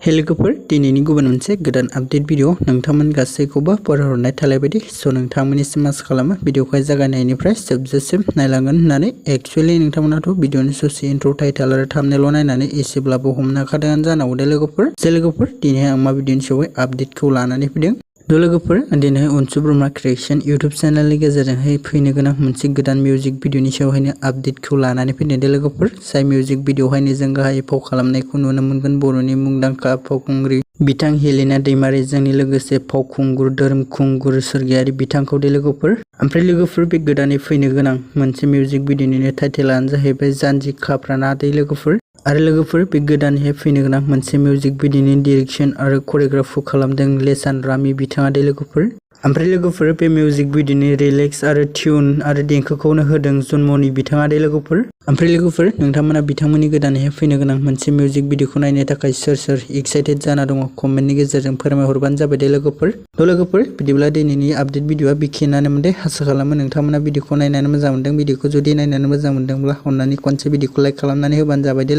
हेलोगोफोर दिनैनि गुबुन मोनसे गोदान आपडेट भिडिअ नोंथांमोन गासैखौबो फरायहरनाय थालायबायदि नोंथांमोननिसिम आसा खालामो भिडिअखौ जागायनायनिफ्राय जोबजासिम नायलांगोन होननानै एक्चुअली नोंथांमोनाथ' भिडिअनि ससे इन्ट्र टाइटल आरो थाम्बनेल नायनानै एसेब्लाबो हमनो हाखादोंआनो जानांगौ दे लोगोफोर दिनै आं मा भिडिअनि सायाव आपडेटखौ लानानै फैदों लोगोफोर दिनै अनसु ब्रह्मा क्रिएशन इउट्युब चेनेलनि गेजेरजोंहाय फैनो गोनां मोनसे गोदान मिउजिक भिडिअनि सायावहायनो आपडेटखौ लानानै फैदों दे लोगोफोर जाय मिउजिक भिडिअहायनो जों गाहाय फाव खालामनायखौ नुनो मोनगोन बर'नि मुंदांखा फावखुंग्रि बिथां हेलेना दैमारिजों लोगोसे फावखुंगुर धोरोमखुंगुर सोरगियारि बिथांखौ दे लोगोफोर ओमफ्राय लोगोफोर बे गोदानै फैनो गोनां मोनसे मिउजिक भिडिअनिनो टाइटेलानो जाहैबाय जानजि खाफ्राना दे लोगोफोर आरो लोगोफोर बे गोदानैहाय फैनो गोनां मोनसे मिउजिक भिडिअनि डिरेक्सन आरो करिय'ग्राफिखौ खालामदों लेसान रामि बिथाङा दे लोगोफोर ओमफ्राय लोगोफोर बे मिउजिक भिडिअनि रिलेक्स आरो टिउन आरो देंखोखौनो होदों जुनमनि बिथाङा दे लोगोफोर ओमफ्राय लोगोफोर नोंथांमोना बिथांमोननि गोदानैहाय फैनो गोनां मोनसे मिउजिक भिडिअखौ नायनो थाखाय सोर एक्साइटेड जाना दङ कमेन्टनि गेजेरजों फोरमायहरबानो जाबाय दे लोगोफोर बिदिब्ला दिनैनि आपडेट भिडिअआ बेखिनियानोमोन दे आसा खालामो नोंथांमोना भिडिअखौ नायनानै मोजां मोनदों भिडिअखौ जुदि नायनानै मोजां मोनदोंब्ला अन्नानै खनसे भिडिअखौ लाइक खालामनानै होबानो जाबाय दे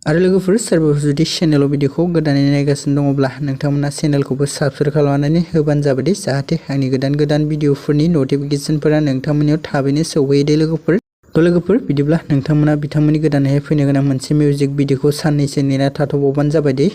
आरो लोगोफोर सोरबा जुदि चेनेलाव भिडिअखौ गोदानै नायगासिनो दङब्ला नोंथांमोना चेनेलखौबो साबस्क्राइब खालामनानै होबानो जाबाय दे जाहाथे आंनि गोदान भिडिअफोरनि नटिफिकेसनफोरा नोंथांमोननियाव थाबैनो सौहैयो दे लोगोफोर बिदिब्ला नोंथांमोना बिथांमोननि गोदानैहाय फैनो गोनां मोनसे मिउजिक भिडिअखौ साननैसो नेना थाथ'बावबानो जाबाय दे।